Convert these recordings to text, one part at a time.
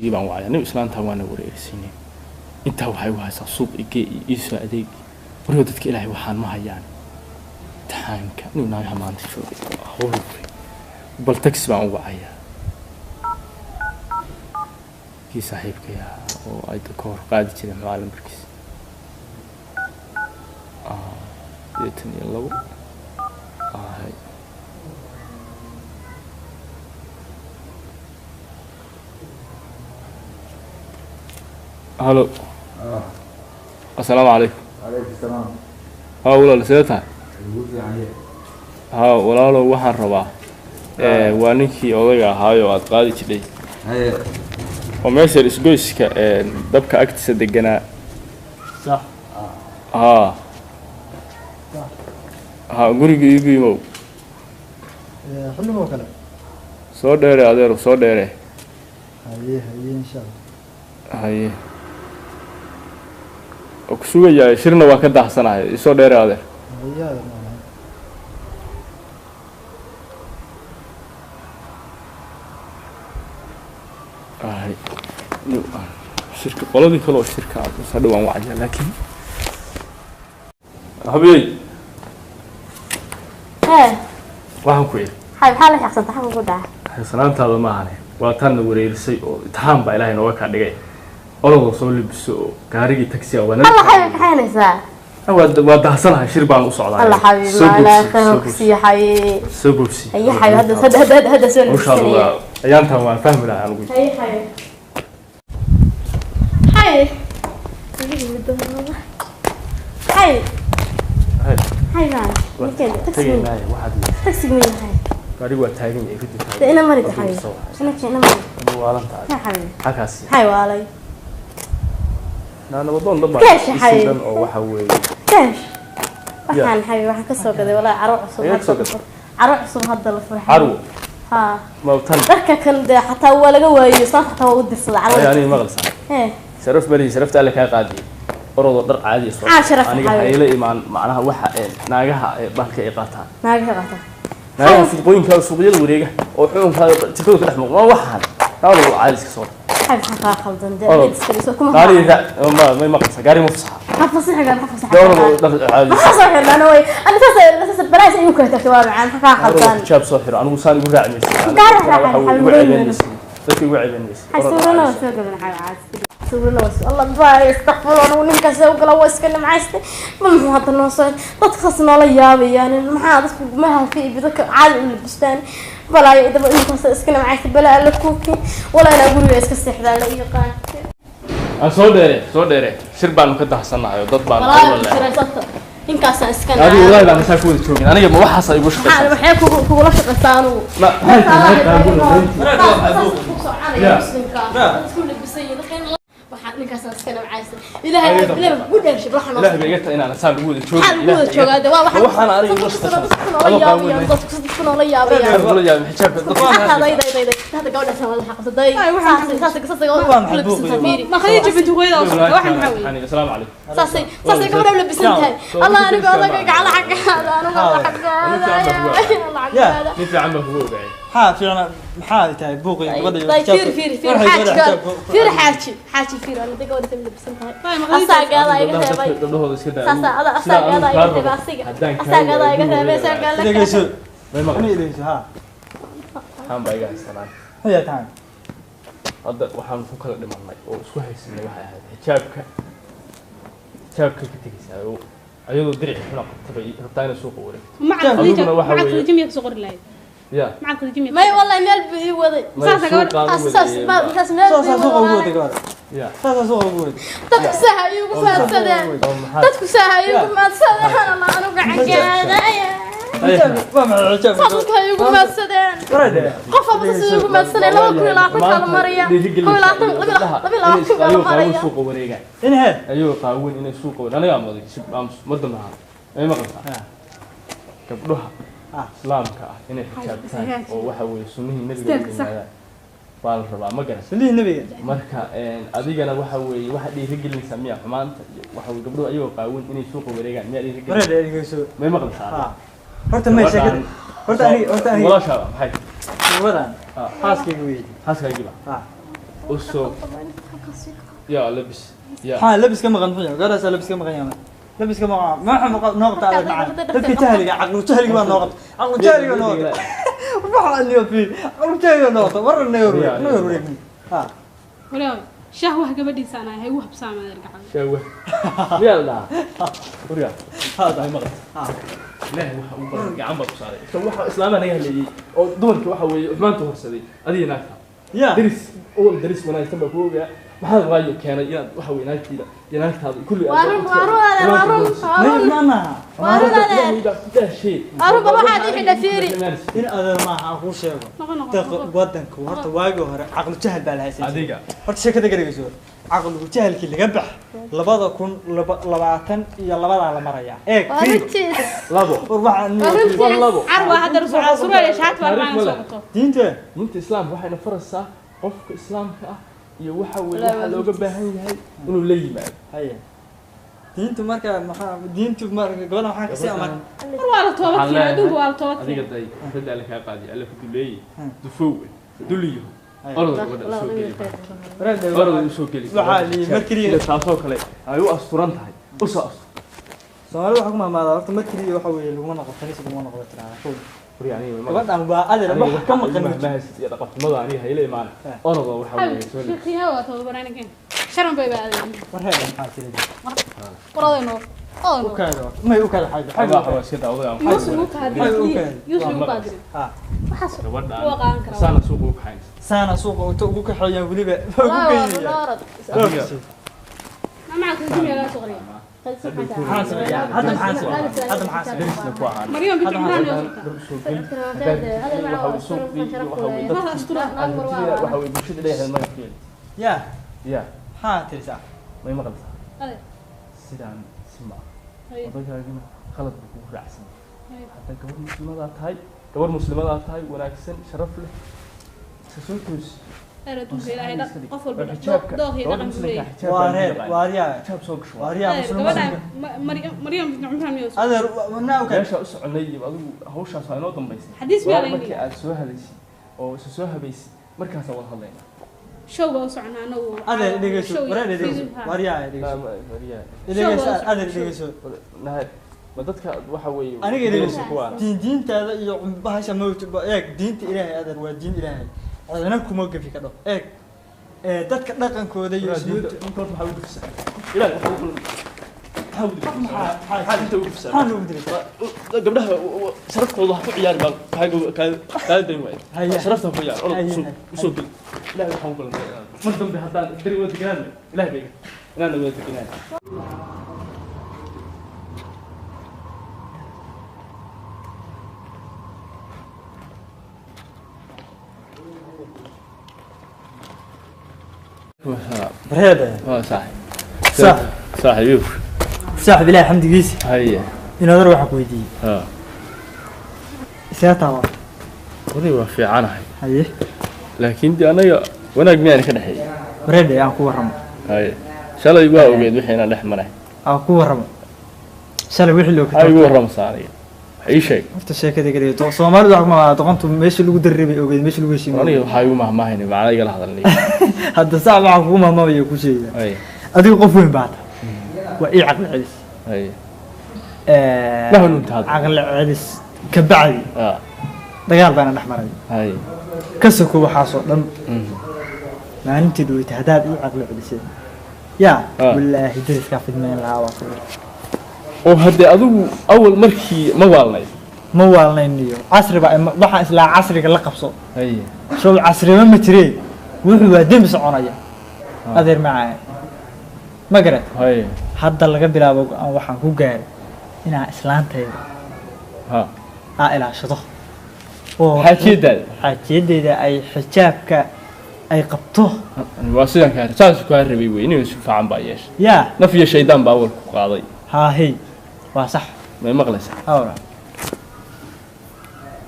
Tagsigii baan wacay anigu, islaantaa waana wareersiinay. Intaa waxay u haysaa suuq igee iyo iisoo adeeg. Warigo dadka Ilaahay waxaan ma hayaan imtixaanka anigu naagaha maanta joogay hawl wey. Bal tagsi baan u wacayaa, kii saaxiibkay ahaa oo ay ka hor qaadi jireen macallin barkiis. 82 ahay. Halo, assalaamu calaykum. Calaykum salaam. Haa walaal, sidee tahay? Ugu fiican yahay. Haa walaalow, waxaan rabaa waa ninkii odayga ahaayoo aad qaadi jidhay Haye. oo meesha isgoyska dabka agtiisa deganaa. Sax. Haa haa, guriga iigu imow. Xilligoo kale. Soo dheere adeeru, soo dheere. Haye haye, insha Allah. Haye, oo ku sugayaa, shirna waa ka daahsanahay, isoo dheere adeer. Haye adeer maalahay. Ay, shirka qoladii kale oo shirka hadhow waan wacaya, laakiin habiyey. Hee. Waxaan ku idhi Hay, maxaa la xaqsanta xaq ugu dhaca? Xisanaantaada maahane, waa tanna wareerisay oo imtixaan baa Ilaahay nooga kaa dhigay. Orodoo soo libiso oo gaarigii tagsiga waa Alla xabiib, kaxaynaysaa? Waa daahsanahay, shir baan u socdaa. Alla xabiib, Soo maalaa bogsi, khayr soo ku bogsi. siiyo xabiib. Soo bogsi. Haye xabiib, hadda hadda hadda hadda soo hawshaadu labisanaya. Waa ayaantan waan fahmi lahaa anigu. Haye xabiib, haye haye. Hay. Hay maan ninkan tagsiga. Tegaynaaye waxaad Tagsiga ma yahay? Gaarigu waa taagan yahay, riddu taagan. De ina mari Adigu xabiib. soo waxayso. Ina ina mari. Adigu waalantahay. Ha xabiib. Halkaas. Hay waalay. Naa nabadoon dhan baa Keesh, isu xabiib. dhan oo waxa weeye. Kaash, waxaan xabiib waxaan ka soo gaday walaa caro cusub. Ayaad soo Hadda gaday? Caro cusub hadda la furay. Carwo? Haa. Ma tan? Dharka kan dee xataa waa laga waayo, saas xataa waa u dirsaday ay carwada. Aniga maqalsaa. Hee. Sharaf malihi, sharafta Alle kaa qaadiyay. Orodoo dhar caadi soo. Aa, sharaf aniga xabiib. Hayla imaan macnaha waxa ee naagaha ee bahalka ay qaataan. Naaga ka qaata. Naagaha suuqooyinka, suuqyada wareega oo xukunka jikada ka dhex muuqda, ma waxaan naadu caadi iska soo. Xabiib, maxaa kaa khaldan dee? Orod. Iska dhiso kuma. Gaari ma may maqalsaa, gaari ma fasaxa. Ha fasaxa, ha fasaxa. Dee orodoo dhar caadi. Maxaa soo xirnaan way ana saas saas balaas ayuu ka tagtay, waa macaan, maxaa kaa Orodoo khaldan? Xijaab soo xiro, anigu saan igu raaci maysid. Gaari Waxa raacan, weeye, igu xabiib. ceebeyn maysid, dadka igu ceebeyn maysid. Hay. Orodoo Sawirana waa caadi. Soo gadan xabiib caadi, sawirana waa soo. Allah baa istaqfur, anigu ninkaas u gala waa iska nimcaystay. Bal muxuu hadda noo soo dadka saas noola yaabayaan? Maxaa dadku maha fi ibi dadka caadi u labistaan balaayo idaba ninkaas iska nimcaystay, balaa alla kuuki walaa inaa guriga iska seexdaan la yaqaan. Aan soo dheere, soo dheere, shir baanu ka daahsanahay oo dad baanu Walaa walahi. shiraysata ninkaasaan iska Adiga walahi baan saa ku wada joogin, aniga ma waxaas igu maxaa shaqaysaa? Maxay kugu kugula shaqaysaa anugu? Ma maxay tahay qaabulo? Ilaahay bay iga tahay inaan saan ugu wada joogin. Waxaan aniga igu shaqaysaa adoo qaawan. Kula yaabay xijaabka dadka. Ma Khadiija bintu Khuwaylid oo socota waxaan maxaa weeye? Aniga asalaamu calaykum. Saasay gabadha labisan tahay. Allah, anigu odaga gacala xaggaada, anigu xaggaada. Nin fiican baan kugu ogaayay. Maxaa fiicna? Maxaa tahay buuq iyo gabadha iyo طيب xijaabka? فير فير فير Waxay حاج gabadha قال xijaabka ku- فير حاجي حاجي فير انا دقه ورثه لبسن tahay Waay, ma Khadiija asaga adaa iga reebay. Gabdhahooda iska daa. Saasa ada asaga adaa iga reebay, asiga asaga adaa iga reebay, asaga la Dhegeyso. May maqal. Ani dhegeyso, haa. Waxaan baa iga haysanaa. Haya tahan. Hadda waxaan ku kala dhimanay oo isku haysanay waxay ahayd xijaabka, xijaabka ka tegaysaa oo ayadoo dirici xuna qabta bay rabtaa inay suuqa wareegto. Maca Khadiija. Adiguna waxa Maca weeye- Khadiija miyaa kasoo qori lahayd? Ya. Maca Khadiija miyaa? May wallahi meel buu ii waday. Saasa gabadha- saas saas meel buu Saasaa ii suuqa ugu waday. waday gabadha. Ya. Saasaa suuqa ugu waday. Dadku saaha iigu maadsadeen. Oo maxaa? Dadku saaha iigu maadsadeen, Allah anu gacangaadaya. Waa maxay xijaabka? Dadku ha iigu maadsadeen. Wareede. Qof walba saas iigu maadsanay, 2020 kala maraya, 21, 22 kala Ayuu qaawan maraya. suuqa wareegaan. In he. Ayuu qaawan inay suuqa wareegaan. Aniga amaday shib aamus ma dambaha may maqaltaa? Gabdhaha islaamka ah inay xijaabtaan oo waxa weeye sunnihii nabiga u yimaadaan baa la rabaa, ma garan? Sunnihii nabiga. Marka adigana waxa weeye waxa dhiirigelinaysaa miya xumaanta iyo waxa weeye gabdhuhu ayagoo qaawan inay suuqa wareegaan miyaa dhiirigelinaysaa? Wareede, dhegeyso. May maqaltaa? Haa. Horta may sheekada. Horta aniga Walaashaaba maxay? Gabadhan. Ah. Xaaskayga weeydi. Xaaskaagiiba? Haa. Usoo yaa labis yaa maxaa labis ka maqan muxuu gaadhaas labis ka maqan yahay labis ka maqan ma waxa noo qabta adag macaan dadka jahliga caqlu jahliga baa noo qabta caqlu jahliga noo qabta waxa niyo fi caqlu jahliga noo qabta war nayo nayo wareeg ha Walaal, shaah wax gabadhiisa aan ahay u habsaamaa gacan. Shaawa miyaa la dhahaa waryaa hada ay maqan ha ilaahay waxa uu baran gacan baa ku saaray so waxa islaamaha naga haleeyey oo dumarka waxa weeye xumaanta horsaday adiga naagta ya daris oo daris wanaagsan baa ku ogaa maxaad waayo keenay inaad waxa weeye naagtiida iyo naagtaada kulli Waa run, waa run, adeer, waa run, waa run. maanaha Waa run, adeer. Waa run, bal waxaad ii xidha fiiri. In adeer maaha aan kuu sheego Noqo noqo. daqa wadanka horta waagii hore caqlu jahal baa la haysan jiray. Adiga. Horta sheekada garagayso caqligu jahalkii laga bax 2022 la marayaa eeg Waa fiiri. runtiis. Labo war waxaan Waa runtiis. Waa labo. Carwa hadda soo surwaal iyo shaati baa Taariikh macaan ma soo leh. qabto. Diinta Diinta islaamka waxayna faraysaa qofka islaamka ah iyo waxa weeye waxa looga baahan yahay inuu la yimaado. Haye diintu marka maxaa diintu marka gabadha waxaan kasii amar War waa la toobad keenay, adduunka waa la toobad Adiga keenay. day rada alle kaa qaadi alle ku duleeyey dufow duliyo orod gabadha usoo geli orod usoo geli waxaa li markii sida taasoo kale ay u asturan tahay usoo astur. Soomaalida waxaa ku mahmaadaa horta markii waxa weeye laguma noqo kaniisad laguma noqdo tiraada kow Wari aniga ma gabadhan waa adeer wax ka maqan ma jiro. mahmahasid iyo dhaqanxumada aniga hayla imaana orodoo waxa weeye soo leeyahay. Sheekhiyaa waa tababaraan keen. Sharan bay baa adeer. War heer maxaa tiri Qoraday noo. Oo u noo. kaado may u kaado xaajo Xaga xaajo waxa iska daawadaa Yuusuf uu ka hadlay. Yuusuf uu ka hadlay. ha Waxaas gabadhan waa qaadan karaa. Saana suuqa u kaxaynaysa saana suuqa inta ugu kaxeeyaan weliba ugu Waa run, geynaya orod. Adiga. Ma macaan ku jimay soo qoriya. Hadda maxaa sameeyaa hadda maxaa sameeyaa Darisna ku ahaan Maryam bint Cumraan iyo dhar usoo geli waxa uu suuqii iyo waxa uu dadka waxa uu bulshada leeyahay ma keeni ya ya maxaa tiri saa may maqaltaa Adeer. Sidaan si ma odaygaagina khalad buu kugu raacsan yahay hadda gabar muslimadaa tahay gabar muslimadaa tahay wanaagsan sharaf leh iska soo toosi. Adeer adduunka Ilaahay dhaq qof walba Xijaabka dooq iyo gabadha dhaqan buu muslimka leeyahay. xijaab waa baa lagu reer yaqaan. waa riyaa Xijaab soo gasho waa riyaa Adeer, muslim gabadhan muslimka Maryam bint Cumraan iyo adeer naa u kaado Meesha u soconay iyo adigu hawshaas waa inoo dambaysay. Xadiis miyaa Waa la markii yidhi? aad soo hadlaysid oo isa soo habaysid markaasaan wada hadlaynaa. Show baa u soconaa anagu. Adeer dhegeyso wareer dhegeyso waa riyaa dhegeyso dhegeyso adeer dhegeyso. Nahay ma dadka waxa weeye Aniga dhegeyso kuwaan diin diintaada iyo bahasha mawt eeg diinta ilaahay adeer waa diin ilaahay cidina kuma gafi ka dho eeg ee dadka dhaqankooda iyo usluubta ninka horta maxaa ugu dufsan ilaahay waxa ugu maxaa ugu dufsan maxaa inta ugu dufsan maxaa loogu dilay gabdhaha sharaftooda ha ku ciyaari baan kaaga kaaga dayn waay Haya. Sharafta ha ku ciyaar orod Haya, usoo haya. Usoo geli ilaahay waxaan u galanay mar dambe haddaan dari wada deganaan ilaahay bay inaan wada deganaan. Bareeda waa saaxib. Sax. Saaxiib. Saaxib ilaahay xamdigiisa. Haye. In adeer waxaan ku weydiiyey ha isee taaba oday waa fiicanahay. Haye. Laakiin dee anaga wanaag miyaan ka dhexeeyay? Bareeda aan ku warramo. Haye shalay waa ogeed wixii inaan dhex maray. Aan ku warramo shalay wixii loo maxaa igu warramaysaa aniga wax ii sheeg. Horta sheekada geliyo Soomaalidu waxaa ku mamaadaa doqontu meeshii lagu darribay ogeed meeshii lagu heshiimay. Aniga waxaa igu mahmaahayna macna igala hadalnay. Hadda saax waxaan kugu mahmaamaya ku sheegaya haye adigu qof weyn baa tahay waa ii caqli celis. Haye. Ee, Ma hanuunta hadda. Caqli celis ka bacdi ah dagaal baana dhex maray. Haye. Ka soko waxaasoo dhan maalintii dhaweytay haddaad ii caqli celisay yaa Ah. wallaahi deriskaa fidmayn lahaa waa kuwa. Oo haddee adigu awal markii ma waalnay? Ma waalnayn iyo casri baa waxaan islaa casriga la qabso. Haye. Show casriba ma jiree wuxuu waa dembi soconaya adeer macaan ma garat. Haye. Hadda laga bilaabo go'aan waxaan ku gaaray inaan islaantayda ha aa ilaashado oo xaajiyadaada xaajiyadeyda ay xijaabka ay qabto. Waa sidaan kaa saas kaa rabay wey inuu si fiican baa yeeshay. Yaa naf iyo shaydaan baa awal ku qaaday. Haahey waa sax. May maqlaysaa? Hawra.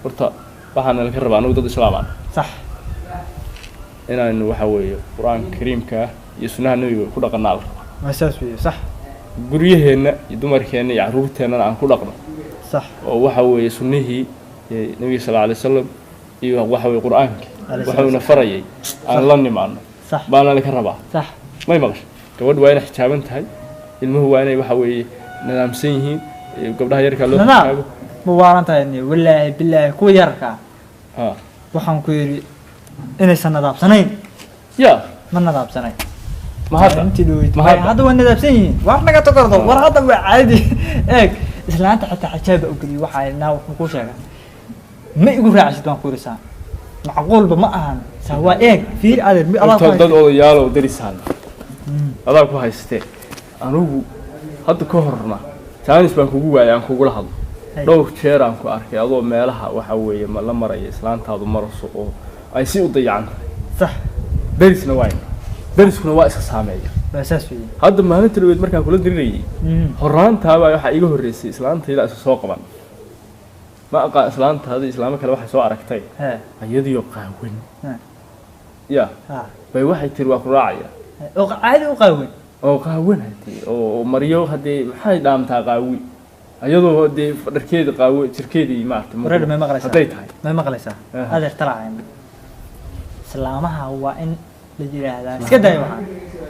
Horta waxaana laga rabaa anigu dad islaam ah sax inaanu waxa weeye qur-aanka kariimka ah iyo sunnaha nebiga ku dhaqannaa la rabaa. Waa saas weeye sax. Guryaheenna iyo dumarkeenna iyo carruurteennana aan ku dhaqno sax oo waxa weeye sunnihii ee nebiga sal alay wasalam iyo waxa weeye qur-aankii Alayhi waxuuna farayay aan la nimaano. Sax. Baana la ka rabaa. Sax. May maqashay? Gabadhu waa inay xijaaban tahay, ilmuhu waa inay waxa weeye nidaamsan yihiin, gabdhaha yarkaa loo Nadaam. xijaabo. Ma waalan tahay niyo? Wallaahi billaahi, kuwa yararka ah Ha. Waxaan ku yidhi inaysan nadaabsanayn. Ya. Ma nadaabsanayn. Ma hadda? Intii dhaweyd. Ma May, hadda? Hadda waa nadaabsan yihiin, war naga tokordo, war hadda waa caadi. Eeg, islaanta xitaa xijaab baa u geliyay. Waxaa naa wuxuu kuu sheegaa, ma igu raacisid baan ku yidhi, saa macquulba ma ahan, saa waa eeg, fiir adeer mi adaa ku Horta dad haysta. odayaalow derisaan adaa ku haystee, anigu hadda ka horna jaanis baan kugu waayay aan kugula hadlo. Hey. Dhowr jeer aan ku arkay adoo meelaha waxa weeye ma la maraya islaantaadu marayso oo ay si u dayacan tahay. Sax. Derisna waa ina deriskuna waa iska saameeya. Waa saas weeye. Hadda maalinta dhaweyd markaan kula dirirayay horaantaabaa waxaa iiga horreysay islaantayda isa soo qaban, ma aqaan islaantaada islaamo kale waxay soo aragtay He. iyadiyo qaawan. He. Ya. Ha. Bay waxay tiri waa ku raacaya. Oo caadi u qaawan. Oo qaawan hadee, oo maryo haddee maxay dhaamtaa qaawi, iyadoo dee dharkeeda qaawo, jirkeedii maaragtay Wareer, may maqlaysaa? Hadday tahay. May maqlaysaa? Aha. Adeer, talaacayn islaamaha waa in la yidhaahdaa iska daaya waxaan.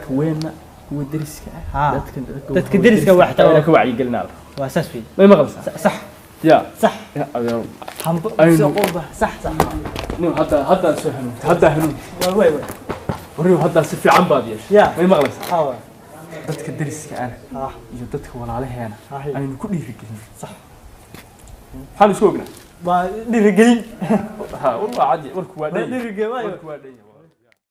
Haweenna kuwa deriska ah. Ha. Dadka Dadka deriska wax xitaa inaan ka wacyigelinaa. Waa saas weeye. May maqlaysaa? Sax. Ya. Sax. Ya adeer. Hambo. Aynu- Sax sax. Nin hadda haddaa soo hanuuntay, haddaa hanuuntay. Waa way way. Warriyo, haddaa si fiican baad yeeshay. Ya. May maqlaysaa? Ha. Dadka deriska ana Ha. iyo dadka walaalaheena Ha. aynu ku dhiirigelin. Sax. Maxaan isku ognaa? Waa dhiirigelin. Ha, war waa cadi, warku waa Waa dhan yahay. dhiirigelin waayo. Warku waa dhan yahay.